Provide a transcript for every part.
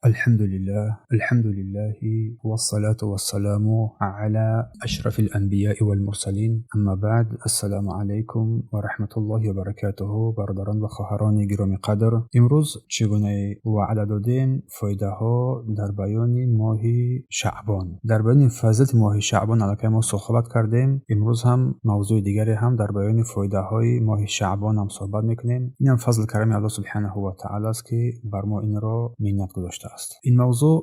الحمد لله، الحمد لله والصلاة والسلام على أشرف الأنبياء والمرسلين. أما بعد، السلام عليكم ورحمة الله وبركاته. Бародарон ва хоҳарони гиромиқадр, имрӯз чӣ гуна ваъда додем, фоидаҳо дар баёни моҳи Шаъбон, дар баёни фазилати моҳи Шаъбон аллакай мо суҳбат кардем. Имрӯз ҳам мавзӯи дигаре ҳам дар баёни фоидаҳои моҳи Шаъбон ҳам суҳбат мекунем. Инам фазл карами Аллоҳ субҳанаҳу ва таъала аст, ки бар мо инро миннат гузоштааст. Ин мавзӯъ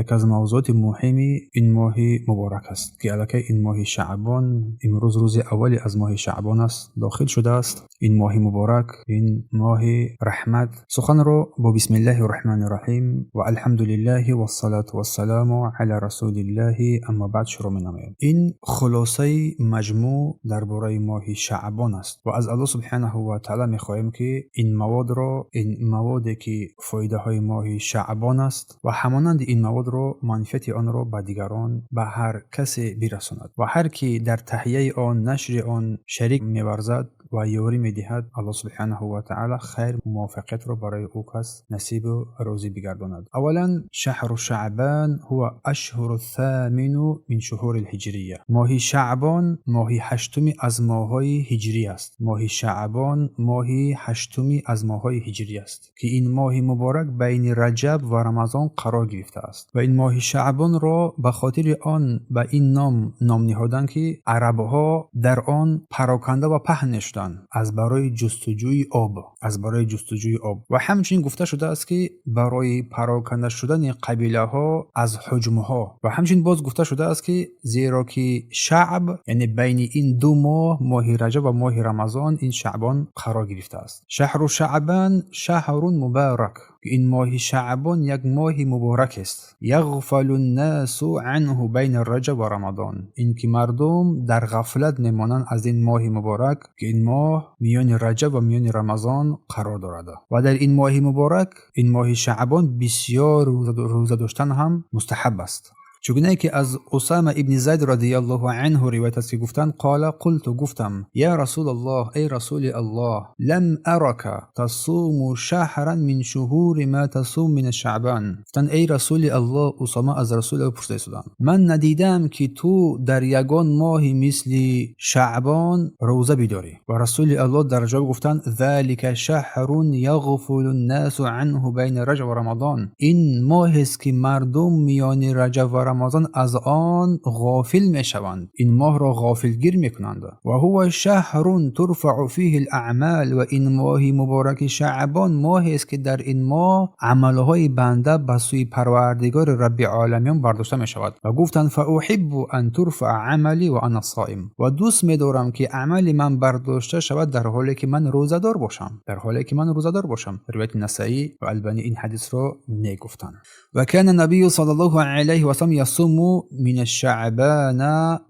яке аз мавзӯоти муҳими ин моҳи муборак аст, ки аллакай ин моҳи Шаъбон имрӯз рӯзи аввали аз моҳи Шаъбон аст, дохил шудааст. Ин моҳи муборак, ин моҳи раҳмат. Суханро бо бисмиллаҳи раҳмани раҳим ва алҳамдулиллаҳи вассалату вассаламу ала расулиллаҳи, аммо баъд шурӯъ менамоем. Ин хулосаи маҷмӯъ дар бораи моҳи Шаъбон аст ва аз Аллоҳ субҳанаҳу ва таъала мехоҳем, ки ин маводро, ин маводе ки фоидаҳои моҳи Шаъбон аст ва ҳамонанди ин маводро, манфиати онро ба дигарон, ба ҳар касе бирасонад ва ҳар ки дар таҳияи он, нашри он шарик меварзад ва ёрӣ медиҳад, Аллоҳ субҳанаҳу ва таъала хайр, муваффақиятро барои ӯ кас насибу рӯзӣ бигардонад. Аввалан, شهر شعبان هو الشهر الثامن من شهور الهجرية. Моҳи Шаъбон моҳи ҳаштуми аз моҳҳои ҳиҷрӣ аст. Моҳи Шаъбон моҳи ҳаштуми аз моҳҳои ҳиҷрӣ аст, ки ин моҳи муборак байни Раҷаб ва Рамазон қарор гирифтааст. Ва ин моҳи Шаъбонро ба хотири он ба ин ном ном ниҳоданд, ки арабҳо дар он пароканда ва паҳн мешуданд аз барои ҷустуҷӯи об, аз барои ҷустуҷӯи об. Ва ҳамчунин гуфта шудааст, ки барои пароканда шудани қабилаҳо аз ҳуҷмҳо. Ва ҳамчунин боз гуфта шудааст, ки зеро ки шаъб, яъне байни ин ду моҳ, моҳи Раҷаб ва моҳи Рамазон, ин Шаъбон қарор гирифтааст. شهر شعبان شهر مبارك. Ин моҳи Шаъбон як моҳи муборак аст. يغفل الناس عنه بين رجب ورمضان. Ин ки мардум дар ғафлат мемонанд аз ин моҳи муборак, ки ин моҳ миёни Раҷаб ва миёни Рамазон қарор дорад. Ва дар ин моҳи муборак, ин моҳи Шаъбон, бисёр рӯза доштан ҳам мустаҳаб аст. Чугунае ки аз Усама ибни Зайд радиаллоҳу анҳу ривоят аст, ки гуфтанд: قال قلت, гуфтам: يا رسول الله, эй расули Аллоҳ, لم أرك تصوم شهرا من شهور ما تصوم من شعبان. Гуфтанд: эй расули Аллоҳ, Усома аз расули Аллоҳ пурсида истодам, ман надидаам, ки ту дар ягон моҳи мисли Шаъбон рӯза бидорӣ. Ва расули Аллоҳ дар ҷавоб гуфтанд: ذلك شهر يغفل الناس عنه بين رجب ورمضان. Ин моҳест, ки мардум миёни Раҷаб ва Рамазон аз он ғофил мешаванд, ин моҳро ғофилгир мекунанд. وهو شهر ترفع فيه الأعمال. Ва ин моҳи мубораки Шаъбон моҳест, ки дар ин моҳ амалҳои банда ба сӯи Парвардигори Рабби оламиён бардошта мешавад. Ва гуфтанд: فأحب أن يرفع عملي وأنا صائم. Ва дӯст медорам, ки амали ман бардошта шавад, дар ҳоле ки ман рӯзадор бошам, дар ҳоле ки ман рӯзадор бошам. Ривояти Насаӣ ва Албанӣ ин ҳадисро мегуфтанд. وكان النبي صلى الله عليه وسلم يصوم من شعبان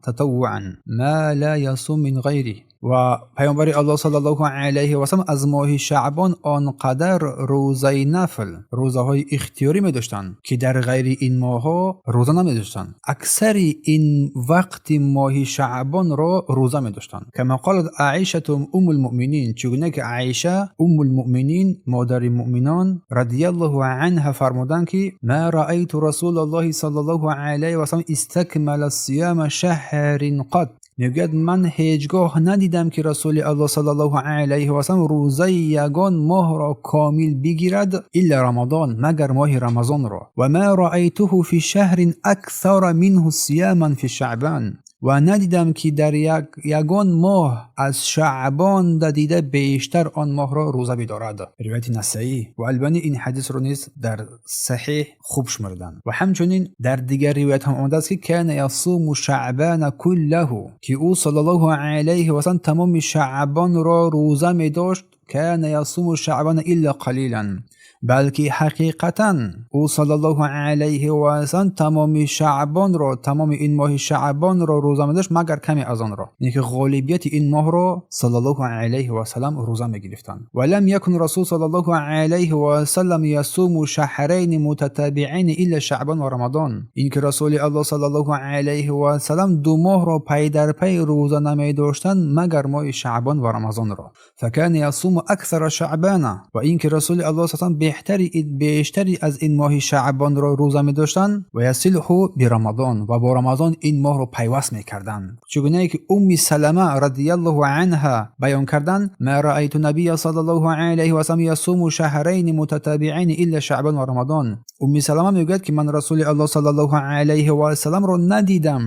تطوعا ما لا يصوم من غيره. Ва паёмбари Аллоҳ саллаллоҳу алайҳи васаллам аз моҳи Шаъбон он қадар рӯзаи нафл, рӯзаҳои ихтиёрӣ медоштанд, ки дар ғайри ин моҳҳо рӯза намедоштанд. Аксари ин вақти моҳи Шаъбонро рӯза медоштанд. كما قالت عائشة أم المؤمنين, чугуна ки Аиша Уммулмуъминин, модари муъминон, رضي الله عنها фармуданд, ки ما رأيت رسول الله صلى الله عليه وسلم استكمل صيام شهر قط. Мегӯяд: ман ҳеҷ гоҳ надидам, ки расули Аллоҳ саллаллоҳу алайҳи васаллам рӯзаи ягон моҳро комил бигирад, إلا رمضان, магар моҳи Рамазонро. وما رأيته في شهر أكثر منه صياما في شعبان. Ва надидам, ки дар ягон моҳ аз Шаъбон дида бештар он моҳро рӯза бидорад. Ривояти Насаӣ ва Албанӣ ин ҳадисро низ дар саҳеҳ хуб шумурданд. Ва ҳамчунин дар дигар ривоят ҳам омадааст, ки كان يصوم شعبان كله, ки ӯ саллаллоҳу алайҳи васаллам тамоми Шаъбонро рӯза медошт. كان يصوم شعبان إلا قليلا. Балки ҳақиқатан ӯ саллаллоҳу алайҳи васаллам тамоми Шаъбонро, тамоми ин моҳи Шаъбонро рӯза медошт, магар каме аз онро, яъне ки ғолибияти ин моҳро саллаллоҳу алайҳи васаллам рӯза мегирифтанд. ولم يكن رسول صلى الله عليه وسلم يصوم شهرين متتابعين إلا شعبان ورمضان. Ин ки расули Аллоҳ саллаллоҳу алайҳи васаллам ду моҳро пай дар пай рӯза намедоштанд, магар моҳи Шаъбон ва Рамазонро. فكان يصوم أكثر شعبان. Ва ин ки расули Аллоҳ саллаллоҳу бештари аз ин моҳи Шаъбонро рӯза медоштанд. Ва ясилҳу бирамазон, ва бо Рамазон ин моҳро пайваст мекарданд. Чигунае ки Умми Салама радиаллоҳу анҳа баён карданд: ма раайту набия саллаллоҳу алайҳи васаллам ясуму шаҳрайни мутатабиайни илла Шаъбон ва Рамазон. Умми Салама мегӯяд ки ман Расули Аллоҳ саллаллоҳу алайҳи васалламро надидам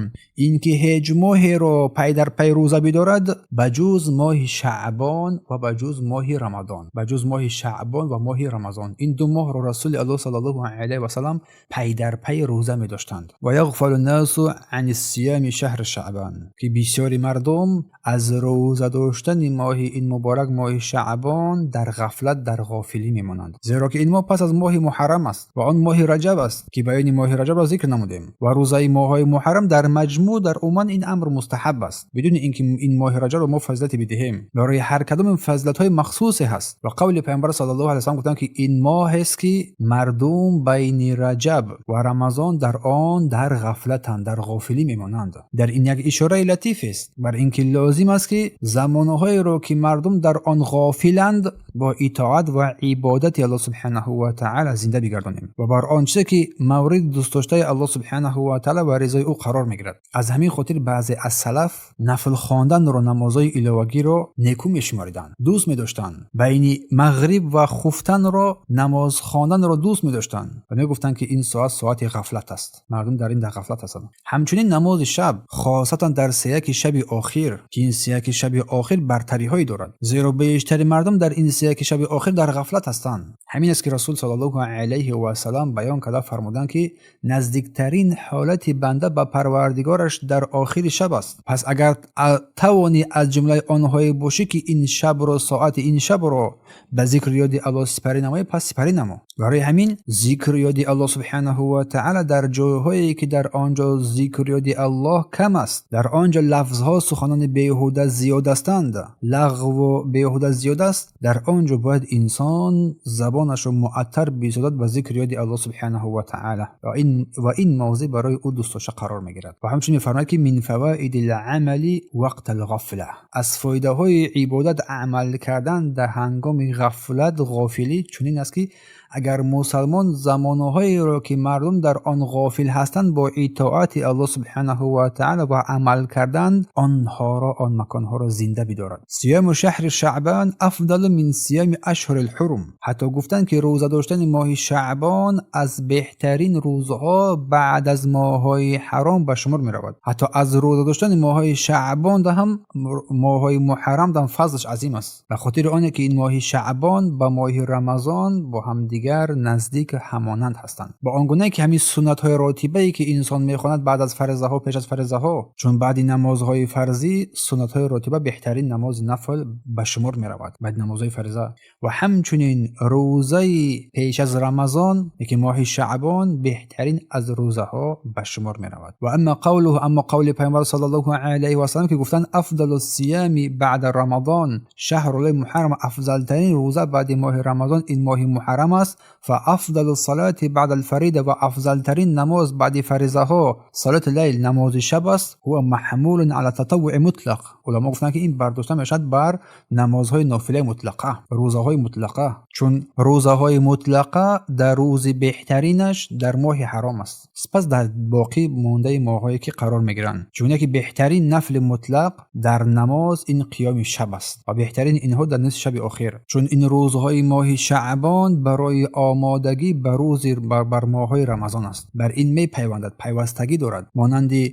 ин ки ҳеҷ моҳеро пай дар пай рӯза бидорад ба ҷуз моҳи Шаъбон ва ба ҷуз моҳи Рамазон. Ба ҷуз моҳи Шаъбон ва моҳи Рамазон. Ин ду моҳро Расули Аллоҳ саллаллоҳу алайҳи васаллам пай дар пай рӯза медоштанд. Ва яғфалу насу ани сиями шаҳри Шаъбон, ки бисёри мардум аз рӯза доштани моҳи ин муборак моҳи Шаъбон дар ғафлат, дар ғофилӣ мемонанд, зеро ки ин моҳ пас аз моҳи Муҳаррам аст ва он моҳи Раҷаб аст ки баёни моҳи Раҷабро зикр намудем. Ва рӯзаи моҳҳои Муҳаррам дар маҷмӯъ, дар умуман ин амр мустаҳаб аст, бидуни ин ки ин моҳи Раҷабро мо фазилате бидиҳем. Барои ҳар кадом фазилатҳои махсусе ҳаст. Ва қавли Паёмбар саллаллоҳу алайҳи васаллам гуфтанд ки ин моҳест ки мардум байни Раҷаб ва Рамазон дар он дар ғафлатанд, дар ғофилӣ мемонанд. Дар ин як ишораи латифест бар ин ки лозим аст ки замонҳоеро ки мардум дар он ғофиланд бо итоат ва ибодати Аллоҳ субҳанаҳу ва таъала зинда бигардонем ва бар он чизе ки мавриди дӯстдоштаи Аллоҳ субҳанаҳу ва таъала ва ризои ӯ қарор мегирад. Аз ҳамин хотир баъзе аз салаф нафл хонданро, намозҳои иловагиро некӯ мешумориданд, дӯст медоштанд. Байни мағриб ва хуфтанро намоз хонданро дӯст медоштанд ва мегуфтанд ки ин соат соати ғафлат аст, мардум дар ин дар ғафлат ҳастанд. Ҳамчунин намози шаб, хосатан дар сеяки шаби охир, ки ин сеяки шаби охир бартариҳое дорад, зеро бештари мардум дар ин сеяки шаби охир дар ғафлат ҳастанд. Ҳамин аст ки Расул саллаллоҳу алайҳи васаллам баён карда фармуданд ки наздиктарин ҳолати банда ба Парвардигораш дар охири шаб аст. Пас агар тавонӣ аз ҷумлаи онҳое бошӣ ки ин шабро, соати ин шабро ба зикри ёди Аллоҳ сипарӣ намоӣ, пас сипарӣ намо. Барои ҳамин зикри ёди Аллоҳ субҳанаҳу ва таъала дар ҷойҳое ки дар он ҷо зикри ёди Аллоҳ кам аст, дар он ҷо лафзҳо, суханони беҳуда зиёд ҳастанд, лағву беҳуда зиёд аст, дар он ҷо бояд инсон забонашро муаттар бисозад ба зикри ёди Аллоҳ субҳанаҳу ва таъала ва ин мавзеъ барои ӯ дӯстдошта қарор мегирад. Ва ҳамчунин мефармояд ки мин фаваиди ламали вақт алғафла, аз фоидаҳои ибодат амал кардан дар ҳангоми ғафлат, ғофилӣ чунин аст ки агар мусалмон замонҳоеро ки мардум дар он ғофил ҳастанд бо итоати Аллоҳ субҳанаҳу ва таъала ва амал кардан онҳоро, он маконҳоро зинда бидорад. Сияму шаҳри Шаъбан афдалу мин сиями ашҳури лҳурум. Ҳатто гуфтанд ки рӯза доштани моҳи Шаъбон аз беҳтарин рӯзҳо баъд аз моҳҳои ҳаром ба шумор меравад. Ҳатто аз рӯза доштани моҳҳои Шаъбон да ҳам моҳҳои Муҳаррам дам фазлаш азим аст, ба хотири оне ки ин моҳи Шаъбон ба моҳи Рамазон бо ҳамдигар наздик, ҳамонанд ҳастанд. Ба он гунае ки ҳамин суннатҳои ротибае ки инсон мехонад баъд аз фарзаҳо, пеш аз фарзаҳо, чун баъди намозҳои фарзӣ суннатҳои ротиба беҳтарин намози нафл ба шумор меравад баъди намозҳои фарза. Ва ҳамчунин рӯзаи пеш аз Рамазон, яки моҳи Шаъбон, беҳтарин аз рӯзаҳо ба шумор меравад. Ва амма қавлуҳу, аммо қавли Пайғамбар саллаллоҳу алайҳи васаллам ки гуфтанд: афдалу сиями баъда Рамазон шаҳру муҳаррам, афзалтарин рӯза баъди моҳи Рамазон ин моҳи Муҳаррам аст. Фа афдалу салати баъда алфарида, ва афзалтарин намоз баъди фаризаҳо салати лайл, намози шаб аст. Ҳува маҳмулун ала татаввуи мутлақ. Уламо гуфтанд ки ин бардошта мешавад бар намозҳои нофилаи мутлақа, рӯзаҳои мутлақа, чун рӯзаҳои мутлақа дар рӯзи беҳтаринаш дар моҳи ҳаром аст, сипас дар боқӣ мондаи моҳҳое ки қарор мегиранд. Чуне ки беҳтарин нафли мутлақ дар намоз ин қиёми шаб аст ва беҳтарин инҳо дар нисфи шаби охир, чун ин рӯзҳои моҳи Шаъбон барои омодагӣ ба рӯзи бар моҳҳои Рамазон аст, бар ин мепайвандад, пайвастагӣ дорад, монанди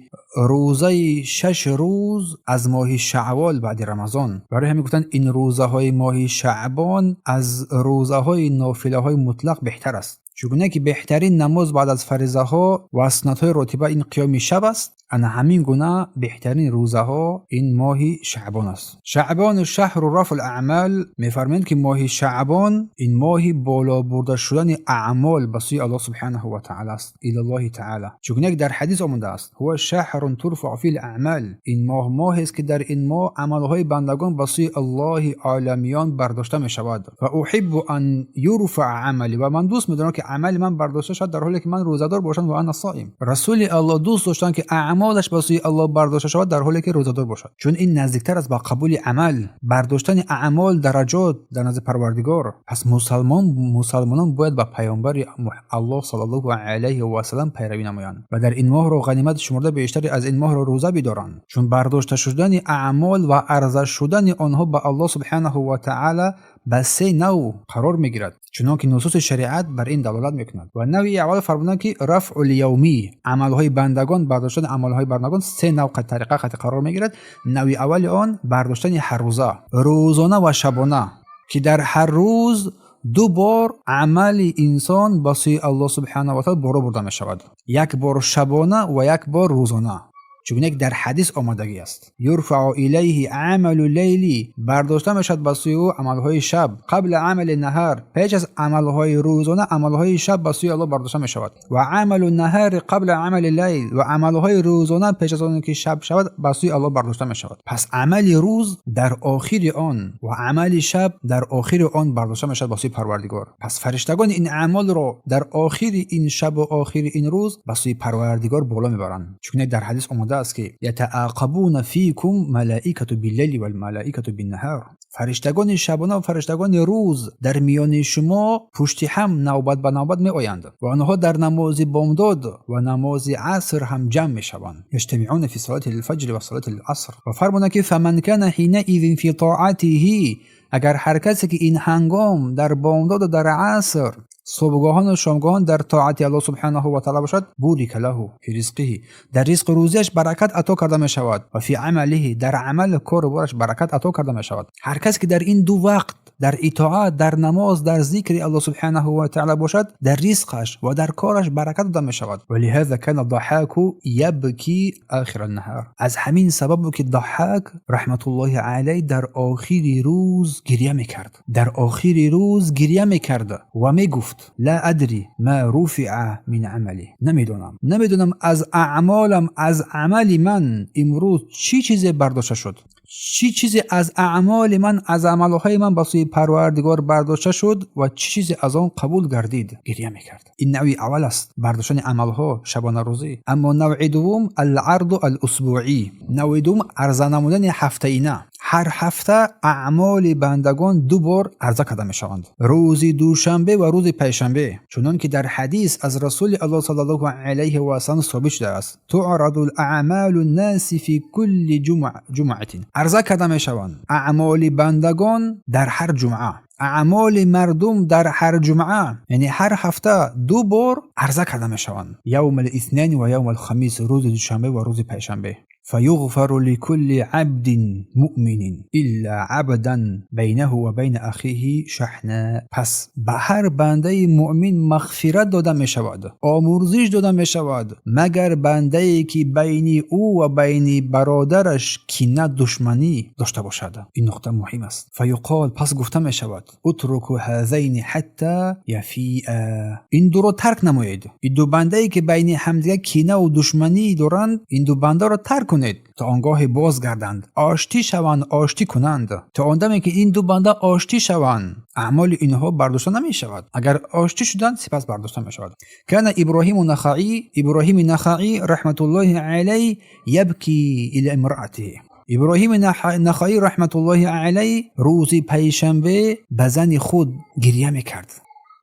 рӯзаи 6 рӯз аз моҳи Шаъвол баъди Рамазон. Барои ҳамин гуфтанд, ин рӯзаҳои моҳи Шаъбон аз рӯзаҳои нофилаҳои мутлақ беҳтар аст. Чугуна ки беҳтарин намоз баъд аз фаризаҳо ва суннатҳои ротиба ин қиёми шаб аст, ана ҳамин гуна беҳтарин рӯзаҳо ин моҳи Шаъбон аст. Шаъбону шаҳру рафъул аъмал, мефармоянд ки моҳи Шаъбон ин моҳи боло бурда шудани аъмол ба сӯи Аллоҳ субҳанаҳу ва таъала аст, илаллоҳи таъала. Чугуна ки дар ҳадис омадааст: ҳува шаҳрун турфау фил аъмал, ин моҳ моҳест ки дар ин моҳ амалҳои бандагон ба сӯи Аллоҳи оламиён бардошта мешавад. Ва уҳиббу ан юрфаа амали, ва ман дӯст медорам ки амали ман бардошта шавад дар ҳоле ки ман рӯзадор бошам ва ана соим. Расули Аллоҳ дӯст доштанд, ки аъмолаш ба сӯи Аллоҳ бардошта шавад дар ҳоле ки рӯзадор бошад, чун ин наздиктар аст ба қабули амал, бардоштани аъмол дараҷот дар назди Парвардигор. Пас мусалмонон бояд ба паёмбари Аллоҳ саллаллоҳу алайҳи васаллам пайравӣ намоянд ва дар ин моҳро ғанимат шумурда бештаре аз ин моҳро рӯза бидоранд, чун бардошта шудани аъмол ва арза шудани онҳо ба Аллоҳ субҳанаҳу ва таъала ба се нав қарор мегирад, чунон ки нусуси шариат бар ин далолат мекунад. Ва нави аввал фармуданд, ки рафъул явмӣ, амалҳои бандагон, бардоштани амалҳои бандагон се нав тариқа қати қарор мегирад. Нави аввали он бардоштани ҳаррӯза, рӯзона ва шабона, ки дар ҳар рӯз ду бор амали инсон ба сӯи Аллоҳ субҳанаҳу ва таъала боро бурда мешавад, як бор шабона ва як бор рӯзона, чунон ки дар ҳадис омадагӣ аст: юрфау илайҳи амалу лайли, бардошта мешавад ба сӯи ӯ амалҳои шаб, қабла амали наҳар, пеш аз амалҳои рӯзона амалҳои шаб ба сӯи Аллоҳ бардошта мешавад, ва амалу наҳари қабла амали лайл, ва амалҳои рӯзона пеш аз он ки шаб шавад ба сӯи Аллоҳ бардошта мешавад. Пас амали рӯз дар охири он ва амали шаб дар охири он бардошта мешавад ба сӯи Парвардигор. Пас фариштагон ин аъмолро дар охири ин шабу охири ин рӯз ба сӯи Парвардигор боло мебаранд, чунон дар ҳадис омада аст, ки ятаақабуна фикум малаикату биллайли валмалаикату биннаҳар, фариштагони шабона ва фариштагони рӯз дар миёни шумо пушти ҳам навбат ба навбат меоянд ва онҳо дар намози бомдод ва намози аср ҳам ҷамъ мешаванд, яҷтамиуна фи салати лфаҷри ва салати ласр. Ва фармуданд, ки фаман кана ҳинаизин фи тоатиҳи, агар ҳар касе ки ин ҳангом дар бомдоду дар аср, субҳгоҳону шомгоҳон дар тоати Аллоҳ субҳанаҳу ва таъала бошад, бурика лаҳу фи ризқиҳи, дар ризқу рӯзиаш баракат ато карда мешавад, ва фи амалиҳи, дар амали кору бораш баракат ато карда мешавад. Ҳар касе ки дар ин ду вақт дар итоат, дар намоз, дар зикри Аллоҳ субҳанаҳу ва таъала бошад, дар ризқаш ва дар кораш баракат дода мешавад. Валиҳаза кана Даҳаку ябки ахира наҳар, аз ҳамин сабаб ки Даҳак раҳматуллоҳи алайҳ дар охири рӯз гиря мекард, дар охири рӯз гиря мекард ва мегуфт: ла адри ма руфиа мин амали, намедонам аз аъмолам, аз амали ман имрӯз чӣ чизе бардошта шуд, чӣ чизе аз аъмоли ман, аз амалҳои ман ба сӯи Парвардигор бардошта шуд ва чӣ чизе аз он қабул гардид. Гиря мекард. Ин навъи аввал аст, бардоштани амалҳо шабонарӯзӣ. Аммо навъи дуввум аларду алусбуӣ, навъи дуввум арза намудани ҳафтаина. Ҳар ҳафта аъмоли бандагон ду бор арза карда мешаванд, рӯзи душанбе ва рӯзи панҷшанбе, чунон ки дар ҳадис аз Расули Аллоҳ саллаллоҳу алайҳи васаллам собит шудааст: туъраду аъмалу наси фи кулли ҷумъатин, арза карда мешаванд аъмоли бандагон дар ҳар ҷумъа, аъмоли мардум дар ҳар ҷумъа, яъне ҳар ҳафта ду бор арза карда мешаванд: явм алитhnайн ва явм алхамис, рӯзи душанбе ва рӯзи панҷшанбе. فيغفر لكل عبد مؤمن إلا عبدا بينه وبين أخيه شحناء. پس به هر بنده مؤمن مغفرت داده می شود، آمرزش داده می شود، مگر بنده ای که بین او و بین برادرش کینه، دشمنی داشته باشد. این نقطه مهم است. فیقال، پس گفته می شود: اترکوا هذین حتی یفیئا، این دو را ترک نمایید. این دو بنده ای که بین همدیگه کینه و دشمنی دارند، این دو بنده را ترک کنید تا آنگاه بازگردند، آشتی شوند، آشتی کنند. تا آن دمی که این دو بنده آشتی شوند، اعمال اینها برداشته نمی شود. اگر آشتی شدند، سپس برداشته می شود. کان ابراهیم نخعی، ابراهیم نخعی رحمت الله علیه یبکی الی امرأته، ابراهیم نخعی رحمت الله علیه روز پنجشنبه به زن خود گریه میکرد،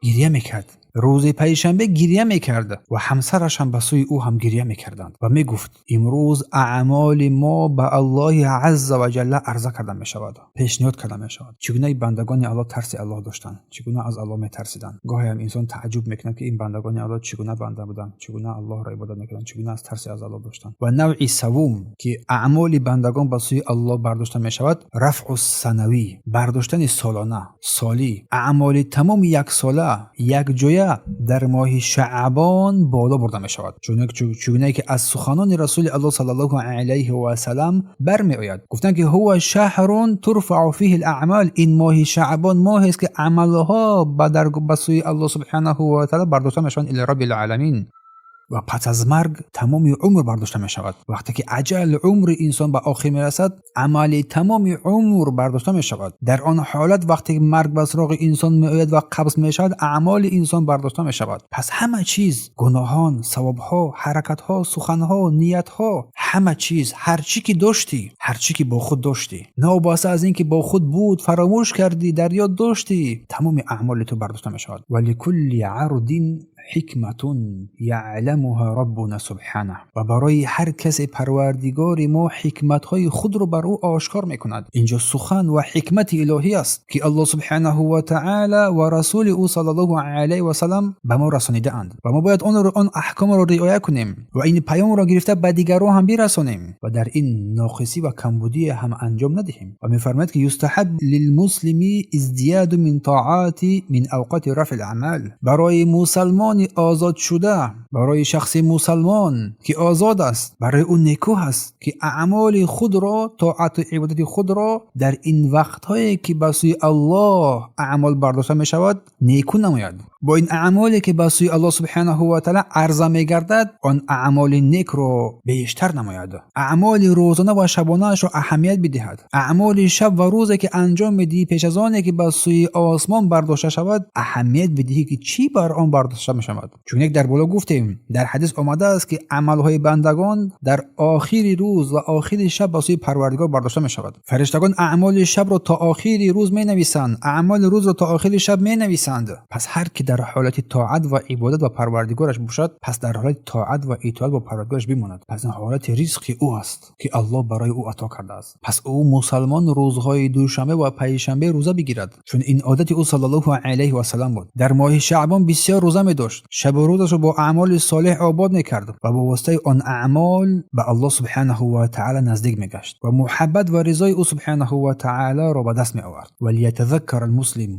گریه میکرد. Рӯзи панҷшанбе гиря мекард ва ҳамсараш ҳам ба сӯи ӯ ҳам гиря мекарданд ва мегуфт: имрӯз аъмоли мо ба Аллоҳи азза ва ҷалла арза карда мешавад, пешниҳод карда мешавад. Чӣ гуна бандагони Аллоҳ тарси Аллоҳ доштанд, чӣ гуна аз Аллоҳ метарсиданд! Гоҳеам инсон тааҷҷуб мекунад, ки ин бандагони Аллоҳ чӣ гуна банда буданд, чӣ гуна Аллоҳро ибодат мекарданд, чӣ гуна аз тарси аз Аллоҳ доштанд. Ва навъи саввум, ки аъмоли бандагон ба сӯи Аллоҳ бардошта мешавад, рафъу санавӣ, бардоштани солона, солӣ. Аъмоли тамоми яксола якҷоя дар моҳи шаъбон боло бурда мешавад, чунончугунае ки аз суханони Расули Аллоҳ саллаллоҳу алайҳи васалам бармеояд. Гуфтанд, ки ҳува шаҳрун турфау фиҳи лаъмол, ин моҳи шаъбон моҳест, ки амалҳо ба сӯи Аллоҳ субҳанаҳу ва таъала бардошта мешаванд, ила рабби лаламин. Ва пас аз марг тамоми умр бардошта мешавад. Вақте ки аҷал умри инсон ба охир мерасад, амали тамоми умр бардошта мешавад. Дар он ҳолат вақте ки марг ба сароғи инсон меояд ва қабз мешавад, аъмоли инсон бардошта мешавад. Пас ҳама чиз, гуноҳон, савобҳо, ҳаракатҳо, суханҳо, ниятҳо, ҳама чиз, ҳар чӣ ки доштӣ, ҳар чӣ ки бо худ доштӣ, новобаста аз ин ки бо худ буд, фаромӯш кардӣ, дар ёд доштӣ, тамоми аъмоли ту бардошта мешавад. Ва ликулли ардин ҳикматун яъламуҳа роббуна субҳанаҳ. Ва барои ҳар касе парвардигори мо ҳикматҳои худро бар ӯ ошкор мекунад. Инҷо сухан ва ҳикмати илоҳӣ аст, ки Аллоҳ субҳанаҳу ва таъоло ва расули ӯ саллаллоҳу алайҳи васаллам ба мо расонидаанд ва мо бояд он аҳкомро риоя кунем ва ин паёмро гирифта ба дигарон ҳам бирасонем ва дар ин ноқисӣ ва камбудӣ ҳам анҷом надиҳем. Ва мефармояд, ки юстаҳаб лилмуслими издияду мин тоати мин авқоти рафъи аъмал. Барои мусалмони озод шуда, барои шахси мусалмон ки озод аст, барои ӯ некӯ аст, ки аъмоли худро, тоату ибодати худро дар ин вақтҳое ки ба сӯи Аллоҳ аъмол бардошта мешавад, некӯ намояд. Бо ин аъмоле ки ба сӯи Аллоҳ субҳанаҳу ва таъоло арза мегардад, он аъмоли некро бештар намояд. Аъмоли рӯзона ва шабонаашро аҳамият бидиҳад. Аъмоли шаб ва рӯзе ки анҷом медиҳӣ пеш аз оне ки ба сӯи осмон бардошта шавад, аҳамият бидиҳӣ, ки чӣ бар он бардошта мешавад. Чун як дар боло гуфтем, дар ҳадис омадааст, ки амалҳои бандагон дар охири рӯз ва охири шаб ба сӯи Парвардигор бардошта мешавад. Фариштагон аъмоли шабро то охири рӯз менависанд, аъмоли рӯзро то охири шаб менависанд. Пас ҳар ки дар ҳолати тоат ва ибодат ба Парвардигораш бошад, пас дар ҳолати тоат ва итоат бо Парвардигораш бимонад. Пас ин ҳолати ризқи ӯ аст, ки Аллоҳ барои ӯ ато кардааст. Пас ӯ мусалмон рӯзҳои душанбе ва панҷшанбе рӯза бигирад, чун ин одати ӯ саллаллоҳу алайҳи васаллам буд. Дар моҳи Шаъбон бисёр рӯза медошт, шабу рӯзашро бо аъмоли солеҳ обод мекард ва бо воситаи он аъмол ба Аллоҳ субҳанаҳу ва таъоло наздик мегашт ва муҳаббат ва ризои ӯ субҳанаҳу ва таъолоро ба даст меовард. وليتذكر المسلم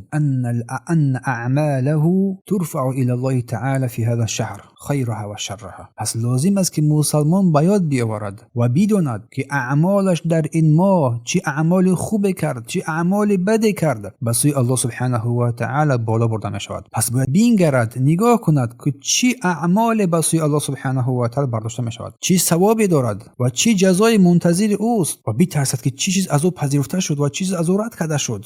أن أعماله ترفع إلى الله تعالى في هذا الشهر خيرها وشرها. پس لازم است که مسلمان به یاد بیاورد و بداند که اعمالش در این ماه، چه اعمال خوب کرد، چه اعمال بد کرد، به سوی الله سبحانه و تعالی بالا برده می شود. پس باید بینگرد، نگاه کند که چه اعمال به سوی الله سبحانه و تعالی برداشته می شود، چه ثوابی دارد و چه جزای منتظر اوست و بترسد که چه چیز از او پذیرفته شد و چه چیز از او رد کرده شد.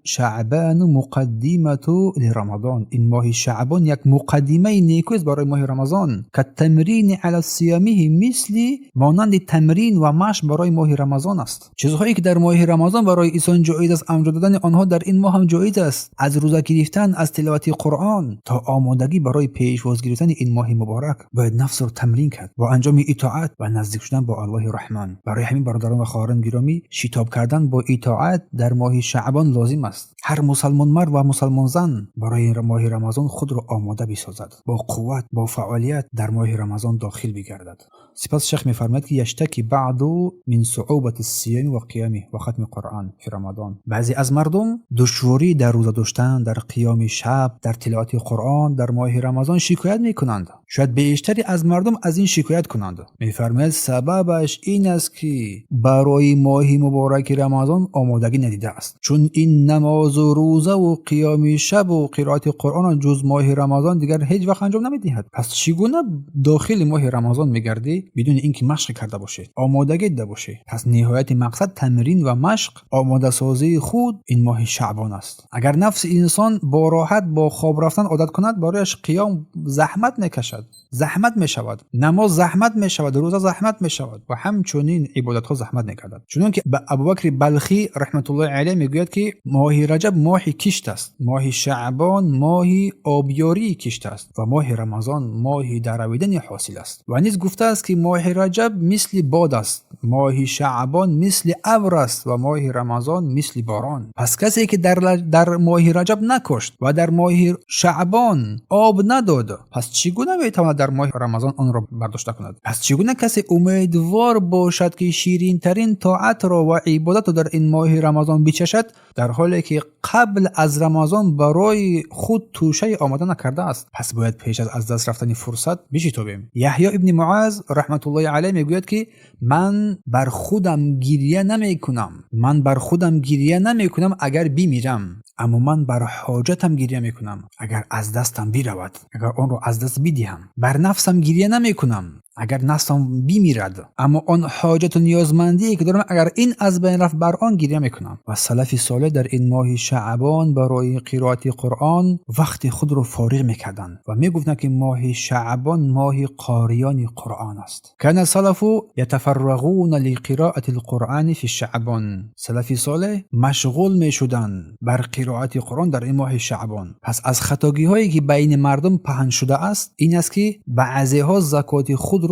شعبان مقدمة لرمضان. این ماه شعبان یک مقدمه نیکو است برای ماه رمضان. كالتمرين على صيامه، مثل مانند تمرین و مشق برای ماه رمضان است. چیزهایی که در ماه رمضان برای انسان جایز است انجام دادن آنها، در این ماه هم جایز است. از روزه گرفتن، از تلاوت قرآن تا آمادگی برای پیشواز گرفتن این ماه مبارک، باید نفس رو تمرین کرد با انجام اطاعت و نزدیک شدن با الله رحمان. برای همین برادران و خواهران گرامی، شتاب کردن با اطاعت در ماه شعبان لازم است. هر مسلمان مرد و مسلمان زن برای ماه رمضان خود را آماده بسازد، با قوت، با فعالیت در ماه رمضان داخل بگردد. سپس شیخ میفرماید که يشتكي بعض من صعوبة الصيام وقيامه وختم القرآن في رمضان. بعضی از مردم دشواری در روزه داشتن، در قیام شب، در تلاوت قرآن در ماه رمضان شکایت میکنند. شاید بیشتری از مردم از این شکایت کنند. میفرماید سببش این است که برای ماه مبارک رمضان آمادگی ندیده است، چون این نماز و روزه و قیام شب و قرائت قرآن جز ماه رمضان دیگر هیچ وقت انجام نمیدهد. پس چگونه داخل ماه رمضان میگردی بدون اینکه مشق کرده باشی، آمادگی دیده باشی؟ پس نهایت مقصد تمرین و مشق، آماده سازی خود این ماه شعبان است. اگر نفس انسان با راحت با خواب رفتن عادت کند، برایش قیام زحمت میکشد، زحمت می شود، نماز زحمت می شود، روزه زحمت می شود و همچنین عبادت ها زحمت می گردد. چون که ابوبکر بلخی رحمت الله علیه میگوید که ماه رجب ماه کشت است، ماه شعبان ماه آبیاری کشت است و ماه رمضان ماه درویدن حاصل است. و نیز گفته است که ماه رجب مثل باد است، ماه شعبان مثل ابر است و ماه رمضان مثل باران. پس کسی که در ماه رجب نکشت و در ماه شعبان آب نداد، پس چگونه میتواند در ماه رمضان آن را برداشته کند؟ پس چگونه کسی امیدوار باشد که شیرین ترین طاعت را و عبادت را در این ماه رمضان بچشد، در حالی که قبل از رمضان برای خود توشه آماده نکرده است؟ پس باید پیش از دست رفتن فرصت بشتابیم. یحیی ابن معاذ رحمت الله علیه میگوید که من بر خودم گریه نمی کنم، من بر خودم گریه نمی کنم اگر بمیرم. Аммо ман бар ҳоҷатам гиря мекунам, агар аз дастам биравад, агар онро аз даст бидиҳам. Бар нафсам гиря намекунам, агар нафсам бимирад. Аммо он ҳоҷату ниёзмандие ки дорам, агар ин аз байн рафт, бар он гиря мекунам. Ва салафи солеҳ дар ин моҳи Шаъбон барои қироати Қуръон вақти худро фориғ мекарданд ва мегуфтанд, ки моҳи Шаъбон моҳи қориёни Қуръон аст. Кана салафу ятафаррағуна лиқироати лқуръани фи шаъбон. Салафи солеҳ машғул мешуданд бар қироати Қуръон дар ин моҳи Шаъбон. Пас аз хатогиҳое ки байни мардум паҳн шудааст ин аст, ки баъзеҳо закоти худро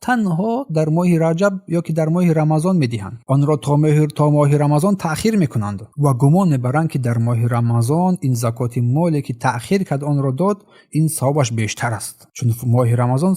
танҳо дар моҳи Раҷаб ё ки дар моҳи Рамазон медиҳанд, онро то моҳи Рамазон таъхир мекунанд ва гумон мебаранд, ки дар моҳи Рамазон ин закоти моле ки таъхир кард, онро дод, ин савобаш бештар аст, чун моҳи Рамазон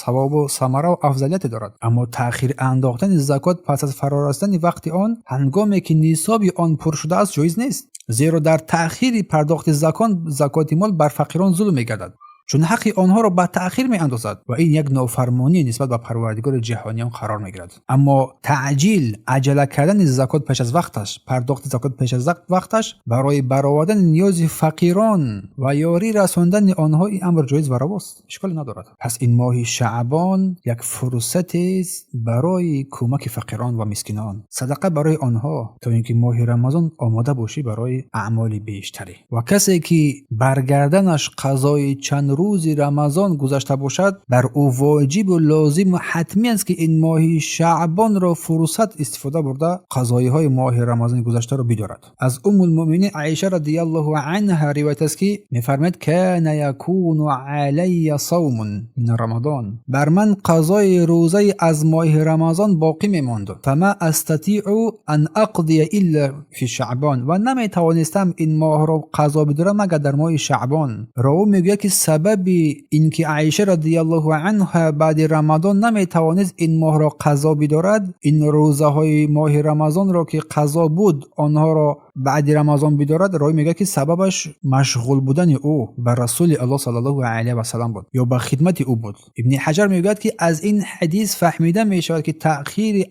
савобу самараву афзалияте дорад. Аммо таъхир андохтани закот пас аз фарорасидани вақти он, ҳангоме ки нисоби он пур шудааст, ҷоиз нест, зеро дар таъхири пардохти закоти мол бар фақирон зулм мегардад, чун ҳаққи онҳоро ба таъхир меандозад ва ин як нофармонӣ нисбат ба Парвардигори ҷаҳониён қарор мегирад. Аммо таъҷил, аҷала кардани закот пеш аз вақташ, пардохти закот пеш аз вақташ барои баровардани ниёзи фақирон ва ёрӣ расондани онҳо, ин амр ҷоиз ва равост, ишколе надорад. Пас ин моҳи Шаъбон як фурсатест барои кӯмаки фақирон ва мискинон, садақа барои онҳо, то ин ки моҳи Рамазон омода бошӣ барои аъмоли бештаре. Ва касе ки бар гарданаш қазои чанд рӯзи Рамазон гузашта бошад, бар ӯ воҷибу лозиму ҳатмӣ аст, ки ин моҳи Шаъбонро фурсат истифода бурда, қазоиҳои моҳи Рамазони гузаштаро бидорад. Аз Уммулмуъминин Аиша радиаллоҳу анҳа ривоят аст, ки мефармояд: кана якуну алайя савмун мин рамадон, бар ман қазои рӯзаи аз моҳи Рамазон боқӣ мемонд, фама астатиъу ан ақдия илла фи шаъбон, ва наметавонистам ин моҳро қазо бидорам, магар дар моҳи Шаъбон. Ровӣ мегӯяд, ки сабаби ин ки Аиша радиаллоҳу анҳа баъди Рамазон наметавонист ин моҳро қазо бидорад, ин рӯзаҳои моҳи Рамазонро ки қазо буд, онҳоро баъди Рамазон бидорад, ровӣ мегӯяд, ки сабабаш машғул будани ӯ ба Расули Аллоҳ саллаллоҳу алайҳи васалам буд ё ба хидмати ӯ буд. Ибни Ҳаҷар мегӯяд, ки аз ин ҳадис фаҳмида мешавад, ки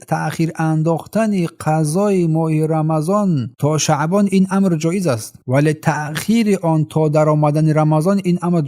таъхир андохтани қазои моҳи Рамазон то Шаъбон ин амр ҷоиз аст, вале таъхири он то даромадани Рамазон ин амр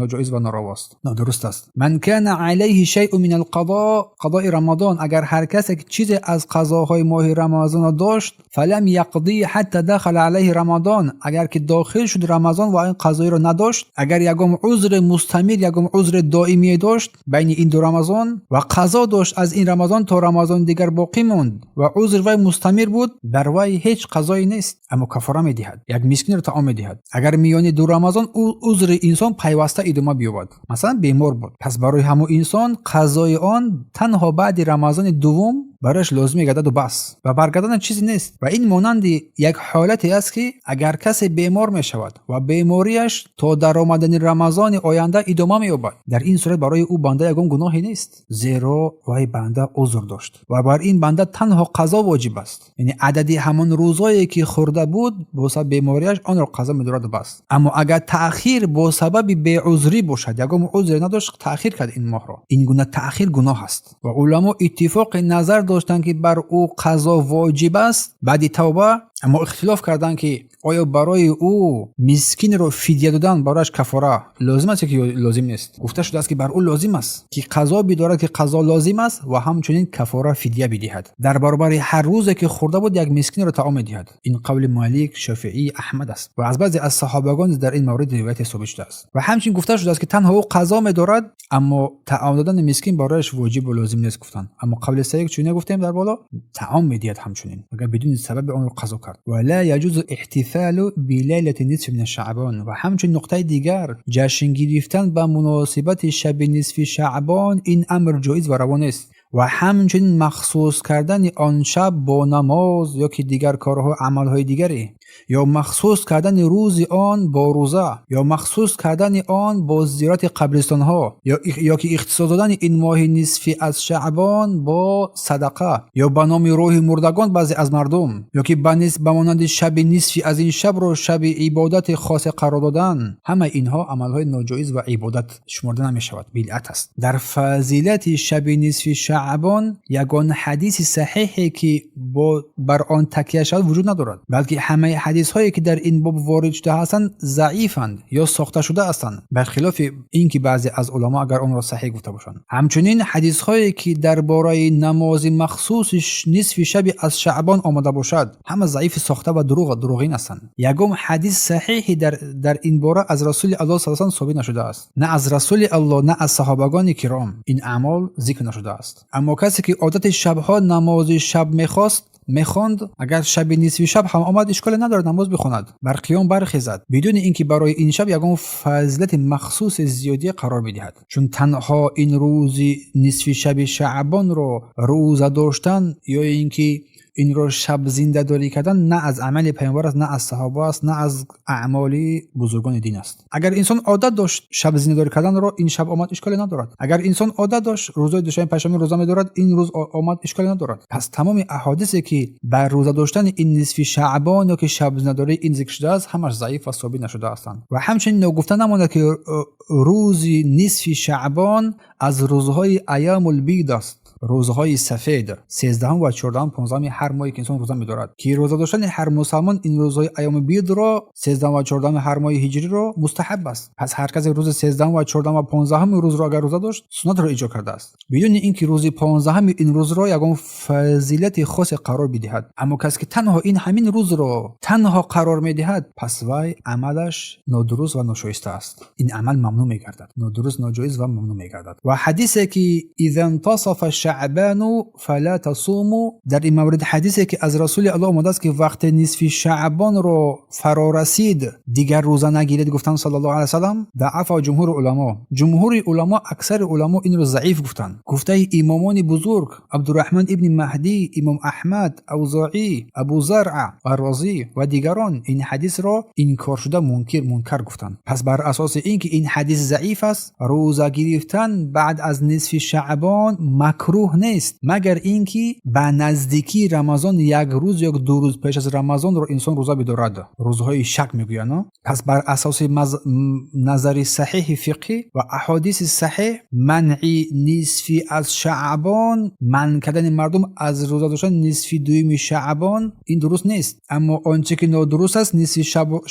ноҷоиз ва норавост, нодуруст аст. Ман кана алайҳи шайъу мин алқадо қазои Рамазон, агар ҳар касе чизе аз қазоҳои моҳи Рамазонро дошт, фалам яқди ҳатта дахала алайҳи Рамазон, агар ки дохил шуд Рамазон ва ин қазоиро надошт, агар ягон узри мустамир, ягон узри доимие дошт байни ин ду Рамазон ва қазо дошт, аз ин Рамазон то Рамазони дигар боқӣ монд ва узри вай мустамир буд, бар вай ҳеҷ қазое нест, аммо кафора медиҳад, як мискинро таом медиҳад. Агар миёни ду Рамазон узри инсон пайваста идома биёбад, масалан, бемор буд, пас барои ҳамон инсон қазои он танҳо баъди Рамазони дуввум барояш лозим мегардаду бас, ва баргардана чизе нест. Ва ин монанди як ҳолате аст, ки агар касе бемор мешавад ва бемориаш то даромадани Рамазони оянда идома меёбад, дар ин сурат барои ӯ банда ягон гуноҳе нест, зеро вай банда узр дошт ва бар ин банда танҳо қазо воҷиб аст, яъне адади ҳамон рӯзое ки хӯрда буд бо сабаби бемориаш, онро қазо медораду бас. Аммо агар таъхир бо сабаби беузрӣ бошад, ягон узре надошт, таъхир кард ин моҳро, ин гуна таъхир гуноҳ аст. Ва уламо иттифоқи назар доштанд, ки бар ӯ қазо воҷиб аст баъди тавба, аммо ихтилоф карданд, ки оё барои ӯ мискинро фидя додан барояш кафора лозим аст ё ки лозим нест. Гуфта шудааст, ки бар ӯ лозим аст, ки қазо бидорад, ки қазо лозим аст ва ҳамчунин кафора, фидя бидиҳад. Дар баробари ҳар рӯзе ки хӯрда буд, як мискинро таом медиҳад. Ин қавли Молик, Шофиӣ, Аҳмад аст ва аз баъзе аз саҳобагон низ дар ин маврид ривояте собит шудааст. Ва ҳамчунин гуфта шудааст, ки танҳо ӯ қазо медорад, аммо таом додани мискин барояш воҷибу лозим нест, гуфтанд. Аммо қавли саҳеҳ, чун гуфтем дар боло, таом медиҳад ҳамчунин, агар бидуни сабаби онро қазо кард. Ва ла яҷузу иҳтифалу билайлати нисфи мин шаъбон. Ва ҳамчунин нуқтаи дигар, ҷашн гирифтан ба муносибати шаби нисфи Шаъбон ин амр ҷоиз ва раво нест. Ва ҳамчунин махсус кардани он шаб бо намоз ё ки дигар корҳо, амалҳои дигаре, ё махсус кардани рӯзи он бо рӯза, ё махсус кардани он бо зиёрати қабристонҳо, ё ки ихтисос додани ин моҳи нисфи аз Шаъбон бо садақа, ё ба номи рӯҳи мурдагон баъзе аз мардум, ё ки ба монанди шаби нисфи аз ин шабро шаби ибодати хосе қарор додан, ҳамаи инҳо амалҳои ноҷоиз ва ибодат шуморда намешавад, бидъат аст. Дар фазилати шаби нисфи Шаъбон ягон ҳадиси саҳиҳе, ки бар он такя шавад, вуҷуд надорад, балки ҳамаи ҳадисҳое ки дар ин боб ворид шуда ҳастанд заифанд ё сохта шуда ҳастанд, бархилофи ин ки баъзе аз уламо агар онро саҳеҳ гуфта бошанд. Ҳамчунин ҳадисҳое ки дар бораи намози махсуси нисфи шаби аз Шаъбон омада бошад, ҳама заифи сохта ва дурӯғин ҳастанд. Ягон ҳадис саҳеҳе дар ин бора аз Расули Аллоҳ саллаллоҳу алайҳи васаллам собит нашудааст. На аз Расули Аллоҳ, на аз саҳобагони киром ин аъмол зикр нашудааст. Аммо касе ки одати шабҳо намози шаб мехост мехонд, агар шаби нисфи шаб ҳам омад, ишколе надорад, намоз бихонад, бар қиём бархезад, бидуни ин ки барои ин шаб ягон фазилати махсуси зиёдие қарор бидиҳад. Чун танҳо ин рӯзи нисфи шаби Шаъбонро рӯза доштан ё ин ки инро шаб зиндадорӣ кардан на аз амали паёмбар аст, на аз саҳоба аст, на аз аъмоли бузургони дин аст. Агар инсон одат дошт шаб зиндадорӣ карданро, ин шаб омад, ишколе надорад. Агар инсон одат дошт рӯзои душанбе, панҷшанбе рӯза медорад, ин рӯз омад, ишколе надорад. Пас тамоми аҳодисе ки бар рӯза доштани ин нисфи Шаъбон ё ки шаб зиндадорӣ ин зикр шудааст, ҳамаш заиф ва собит нашуда ҳастанд. Ва ҳамчунин ногуфта намонад ки рӯзи нисфи Шаъбон аз рӯзҳои айёмулбид аст, рӯзҳои сафед, 13-ум ва 14-ум, 15-уми ҳар моҳе ки инсон рӯза медорад, ки рӯза доштани ҳар мусалмон ин рӯзҳои айёми бидро, 13-ум ва 14-уми ҳар моҳи ҳиҷриро, мустаҳаб аст. Пас ҳар касе рӯзи 13-ум ва 14-ум ва 15-уми рӯзро агар рӯза дошт, суннатро иҷро кардааст, бидуни ин ки рӯзи 15-уми ин рӯзро ягон фазилати хосе қарор бидиҳад. Аммо касе ки танҳо ин ҳамин рӯзро танҳо қарор медиҳад, пас вай амалаш нодуруст ва ношоиста аст. Ин амал мамнӯъ мегардад, нодуруст, ноҷоиз ва мамнӯъ мегардад. Ва ҳадисе ки إذا انتصف شعبان فلا تصوموا, дар ин маврид ҳадисе ки аз Расули Аллоҳ омадааст, ки вақте нисфи Шаъбонро фарорасид, дигар рӯза нагиред, гуфтанд саллаллоҳу алайҳи васаллам, ضعفه جمهور العلماء. Ҷумҳури уламо, аксари уламо инро заиф гуфтанд. Гуфтаи имомони бузург Абдурраҳмон ибни Маҳдӣ, имом Аҳмад, Авзоӣ, Абу Заръа ва Розӣ ва дигарон ин ҳадисро инкоршуда, мункар гуфтанд. Пас бар асоси ин ки ин ҳадис заиф аст, рӯза гирифтан баъд аз нисфи Шаъбон макрӯҳ нест, магар ин ки ба наздикии Рамазон як рӯз ё 2 рӯз пеш аз Рамазонро инсон рӯза бидорад, рӯзҳои шак мегӯянд. Пас бар асоси назари саҳеҳи фиқҳӣ ва аҳодиси саҳеҳ, манъи нисфи аз Шаъбон, манъ кардани мардум аз рӯза доштан нисфи дуюми Шаъбон, ин дуруст нест. Аммо он че ки нодуруст аст, нисфи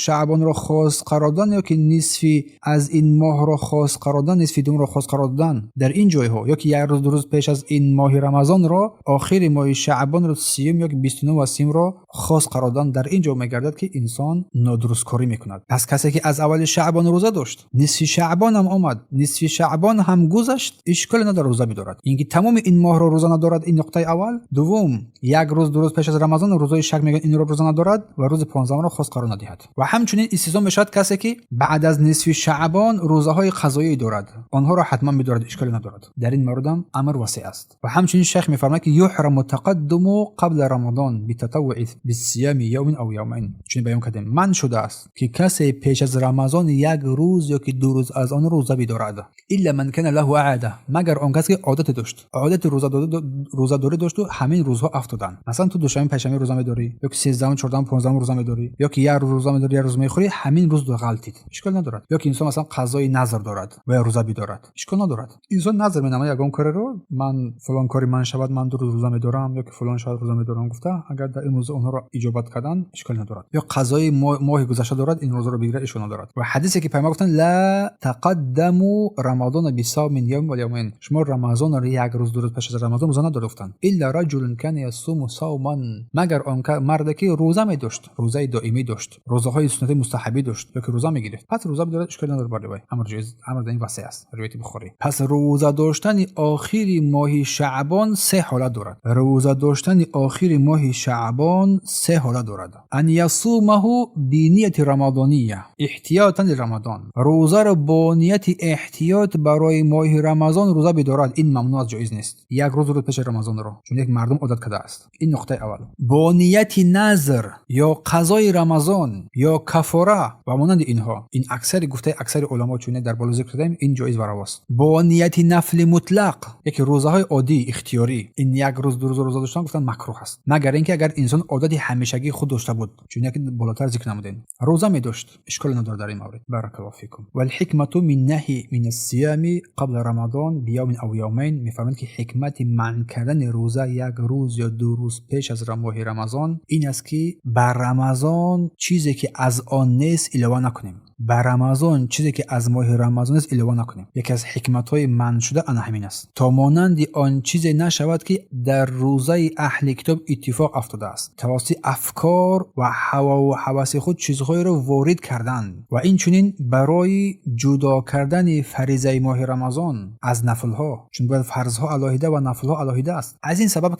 Шаъбонро хос қарор додан ё ки нисфи аз ин моҳро хос қарор додан, нисфи дуюмро хос қарор додан дар ин ҷойҳо, ё ки як рӯз, 2 рӯз пеш аз ин моҳи Рамазонро, охири моҳи Шаъбонро, 30-ум ё ки 29 ва 30-умро хос қарор додан, дар ин ҷо мегардад ки инсон нодурусткорӣ мекунад. Пас касе ки аз аввали Шаъбон рӯза дошт, нисфи Шаъбон ҳам омад, нисфи Шаъбон ҳам гузашт, ишколе надорад, рӯза бидорад. Ин ки тамоми ин моҳро рӯза надорад, ин нуқтаи аввал. Дуввум, як рӯз, 2 рӯз пеш аз Рамазон, рӯзҳои шак мегӯянд, инро рӯза надорад ва рӯзи 15-умро хос қарор надиҳад. Ва ҳамчунин истисно мешавад касе ки баъд аз нисфи Шаъбон рӯзаҳои қазоӣ дорад, онҳоро ҳатман бидорад, ишколе надорад. Дар ин мавридам амр васеъ аст. Ва ҳамчунин шайх мефармояд ки يحرم التقدم قبل رمضان بالتطوع بصيام يوم أو يومين. Чунин баён кардем, манъ шудааст ки касе пеш аз Рамазон як рӯз ё ки 2 рӯз аз он рӯза бидорад. إلا من كان له عادة, магар он кас ки одате дошт, одати рӯзадорӣ дошту ҳамин рӯзҳо афтоданд. Масалан, ту душанбе, панҷшанбе рӯза медорӣ, ё ки 13-ум, 14-ум, 15-ум рӯза медорӣ, ё ки як рӯз рӯза медорӣ, як рӯз мехӯрӣ, ҳамин рӯз ғалтид, ишкол надорад. Ё ки инсон масалан қазои назр дорад ва ё рӯза бидорад, ишкол надорад. Инсон назр менамояд ягон кореро, ман фалон кори ман шавад, ман 2 рӯз рӯза медорам, ё ки фалон шавад, рӯза медорам гуфта, агар дар ин рӯз онҳоро иҷобат кардан, ишкол надорад. Ё қазои моҳи гузашта дорад, ин рӯзаро бигирад, ишкол надорад. Ва ҳадисе ки пайғамбар гуфтанд: لا تقدموا رمضان بصوم يوم ولا يومين, шумо Рамазонро як рӯз, 2 рӯз пеш аз Рамазон рӯза надоред, гуфтанд. إلا رجل كان يصوم صوما, магар он марде ки рӯза медошт, рӯзаи доимӣ дошт, рӯзаҳои суннати мустаҳабӣ дошт ё ки рӯза мегирифт, пас рӯза бидорад, ишкол надорад бар вай, амр ҷоиз, амр дар ин васеъ аст. Ривояти Бухорӣ. Пас рӯза доштани охири моҳи Шаъбон се ҳолат дорад. Рӯза доштани охири моҳи Шаъбон се ҳолат дорад. أن يصومه بنية رمضانية احتياطا لرمضان, рӯзаро бо нияти эҳтиёт барои моҳи Рамазон рӯза бидорад, ин мамнӯъ аст, ҷоиз нест. Як рӯз, 2 рӯз пеши Рамазонро, чун як мардум одат кардааст. Ин нуқтаи аввал. Бо нияти назр ё қазои Рамазон ё кафора ва монанди инҳо, ин аксари гуфтаи аксари уламо, чун дар боло зикр кардем, ин ҷоиз ва равост. Бо нияти нафли мутлақ, яке рӯзаҳои оддӣ ихтиёрӣ, ин як рӯз, 2 рӯз рӯза доштан, гуфтан, макрӯҳ аст, магар ин ки агар инсон одати Одати ҳамешагии худ дошта буд, чун яке болотар зикр намудем, рӯза медошт, ишколе надорад дар ин маврид. Баракаллоҳу фикум. Валҳикмату мин наҳи мин ассиями қабла рамадон биявмин ав явмайн. Мефармояд, ки ҳикмати манъ кардани рӯза як рӯз ё ду рӯз пеш аз моҳи Рамазон ин аст, ки ба Рамазон чизе ки аз он нест илова накунем, ба Рамазон чизе ки аз моҳи Рамазон нест илова накунем. Яке аз ҳикматҳои манъ шуда ана ҳамин аст, то монанди он чизе нашавад, ки дар рӯзаи аҳли китоб иттифоқ афтодааст, тавассути афкор ва ҳавову ҳаваси худ чизҳоеро ворид карданд, ва инчунин барои ҷудо кардани фаризаи моҳи Рамазон аз нафлҳо, чун бояд фарзҳо алоҳида ва нафлҳо алоҳида аст. Аз ин сабаб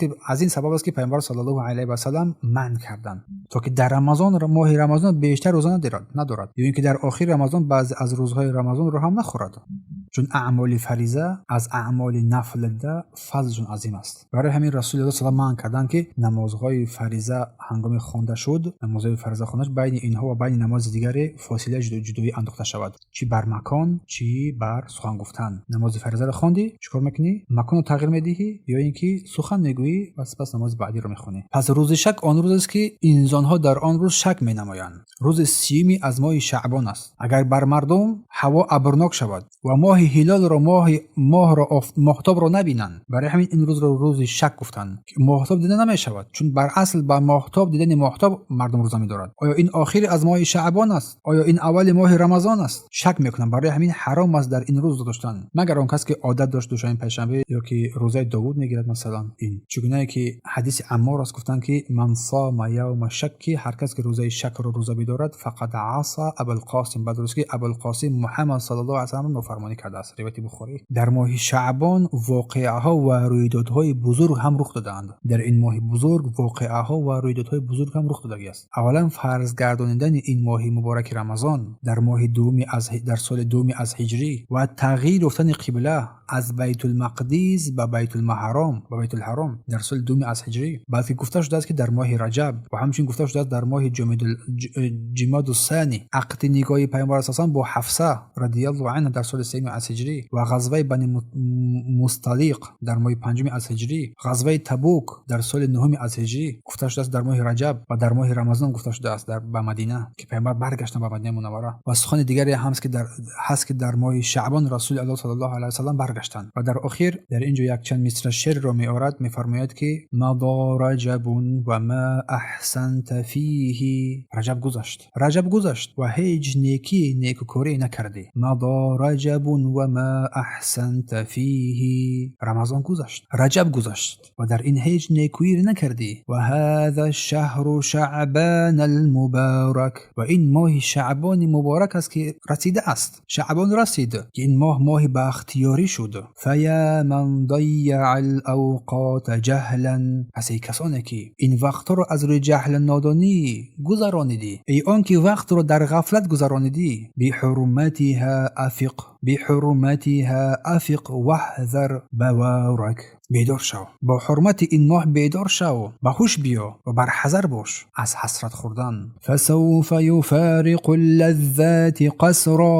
аст, ки Пайғамбар саллаллоҳу алайҳи васаллам манъ карданд, то ки дар Рамазон, моҳи Рамазон бештар рӯза надорад ё ин ки дар охири Рамазон баъзе аз рӯзҳои Рамазонро ҳам нахӯрад, чун аъмоли фариза аз аъмоли нафл дида фазлшон азим аст. Барои ҳамин Расулуллоҳ саллаллоҳу алайҳи васаллам манъ карданд, ки намозҳои фариза ҳангоми хонда шуд, намозҳои фариза хонда шуд, байни инҳо ва байни намози дигаре фосилаи ҷудоӣ андохта шавад, чӣ бар макон, чӣ бар сухан гуфтан. Намози фаризаро хондӣ, чӣ кор мекунӣ? Маконро тағйир медиҳӣ ё ин ки сухан мегӯӣ ва сипас намози баъдиро мехонӣ. Пас рӯзи шак он рӯз аст, ки инсонҳо дар он рӯз шак менамоянд. Рӯзи сиюми аз моҳи Шаъбон аст. Агар бар мардум ҳаво абрнок шавад ва моҳи ҳилолро, моҳи моҳро, моҳтобро набинанд, барои ҳамин ин рӯзро рӯзи шак гуфтанд, ки моҳтоб дида намешавад, чун бар асл ба моҳтоб дидани моҳтоб мардум рӯза медорад. Оё ин охири аз моҳи Шаъбон аст? Оё ин аввали моҳи Рамазон аст? Шак мекунанд. Барои ҳамин ҳаром аст дар ин рӯз доштан, магар он кас ки одат дошт, душанбе, панҷшанбе ё ки рӯзаи Довуд мегирад. Масалан, ин чигунае ки ҳадиси Аммор аст, гуфтанд, ки ман сома явма шакки, ҳар кас ки рӯзаи шакро рӯза бидорад, фақад аса Абулқосим, ба дурустӣ Абулқосим Муҳаммад саллаллоҳу алайҳи васаллам нофармонӣ кардааст. Ривояти Бухорӣ. Дар моҳи Шаъбон воқеаҳо ва рӯйдодҳои бузург ҳам рух додаанд. Дар ин моҳи бузург воқеаҳо ва рӯйдодҳои бузург ҳам рух додагиаст. Аввалан, фарз гардонидани ин моҳи мубораки Рамазон дар моҳи дуввуми аз дар соли дуввуми аз ҳиҷрӣ ва тағйир ёфтани қибла аз Байтулмақдис ба Байтулмаҳаром, ба Байтулҳаром дар соли дуввуми аз ҳиҷрӣ. Балки гуфта шудааст, ки дар моҳи Раҷаб ва ҳамчунин гуфта шудааст, дар моҳи Ҷимоду Сани ақди никоҳи Пайғамбар асосан бо Ҳафса радиаллоҳу анҳа дар соли сеюми аз ҳиҷрӣ ва ғазваи Бани Мусталиқ дар моҳи панҷуми аз ҳиҷрӣ, ғазваи Табук дар соли нуҳуми аз ҳиҷрӣ гуфта шудааст, дар моҳи Раҷаб ва дар моҳи Рамазон гуфта шудааст, дар ба Мадина ки Пайғамбар баргаштанд, ба Мадинаи Мунаввара. Ва сухани дигаре ҳаст, ки дар моҳи Шаъбон Расули Аллоҳ саллаллоҳу алайҳи васаллам баргаштанд. Ва дар охир дар ин ҷо якчанд мисра шеърро меорад. Мефармояд, ки мадо раҷабун ва ма аҳсанта фиҳи. Раҷаб гузашт, Раҷаб гузашт ва ҳеҷ некӣ, некукорӣ накардӣ. Мадо раҷабун ва ма аҳсанта фиҳи. Рамазон гузашт, Раҷаб гузашт ва дар ин ҳеҷ некӯӣ накардӣ. Ва ҳаза шаҳру шаъбан алмубарак. Ва ин моҳи Шаъбони муборак аст, ки расидааст. Шаъбон расид, ки ин моҳ моҳи бахтиёрӣ шуд. Фая ман дайяа алавқота ҷаҳлан. Пас эй касоне ки ин вақтҳоро аз рӯи ҷаҳлу нодонӣ гузаронидӣ, эй он ки вақтро дар ғафлат гузаронидӣ, биҳурматиҳа афиқ, биҳурматиҳа афиқ ваҳзар баворак. Бедор шав, бо ҳурмати ин моҳ бедор шав, ба ҳуш биё ва барҳазар бош аз ҳасрат хӯрдан. Фасавфа юфориқу ллаззати қасро.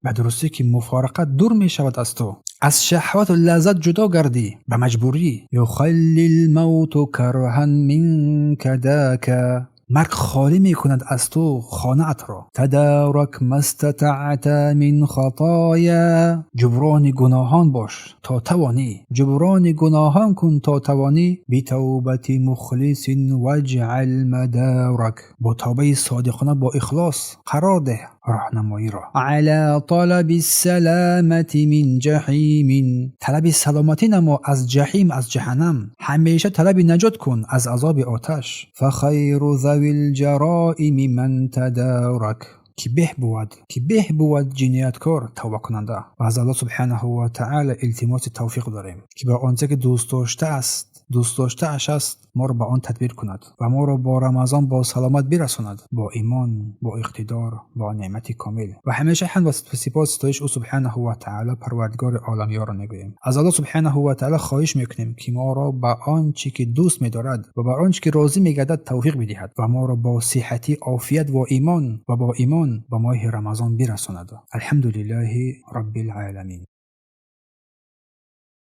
Ба дурустӣ ки муфорақат дур мешавад аз ту, аз шаҳвату лаззат ҷудо гардӣ ба маҷбурӣ. Юхалли лмавту карҳан минка дака. Марг холӣ мекунад аз ту хонаатро. Тадарак мастатаъта мин хатоя. Ҷуброни гуноҳон бош то тавонӣ, ҷуброни гуноҳон кун то тавонӣ. Битавбати мухлисин ваҷъал мадарак. Бо тавбаи содиқона, бо ихлос қарор деҳ роҳнамоиро. Ала талаби саламати мин ҷаҳимин. Талаби саломатӣ намо аз ҷаҳим, аз ҷаҳаннам. Ҳамеша талаби наҷот кун аз азоби оташ. Фахайру зави лҷароими ман тадарак. Ки беҳ бувад, ки беҳ бувад ҷинояткор тавбакунанда. Ва аз Аллоҳ субҳанаҳу ва таъала илтимоси тавфиқ дорем, ки ба онче ки дӯст доштааст, дӯст доштааш аст, моро ба он тадбир кунад ва моро бо Рамазон бо саломат бирасонад, бо имон, бо иқтидор, бо неъмати комил. Ва ҳамеша ҳамд ва сипос, ситоиш ӯ субҳанаҳу ва таъала, Парвардигори оламиёро мегӯем. Аз Аллоҳ субҳанаҳу ва таъала хоҳиш мекунем, ки моро ба он чӣ ки дӯст медорад ва ба он чӣ ки розӣ мегардад тавфиқ бидиҳад ва моро бо сиҳатӣ, офият ва имон ва бо имон ба моҳи Рамазон бирасонад. Алҳамду лиллаҳи роббил оламин.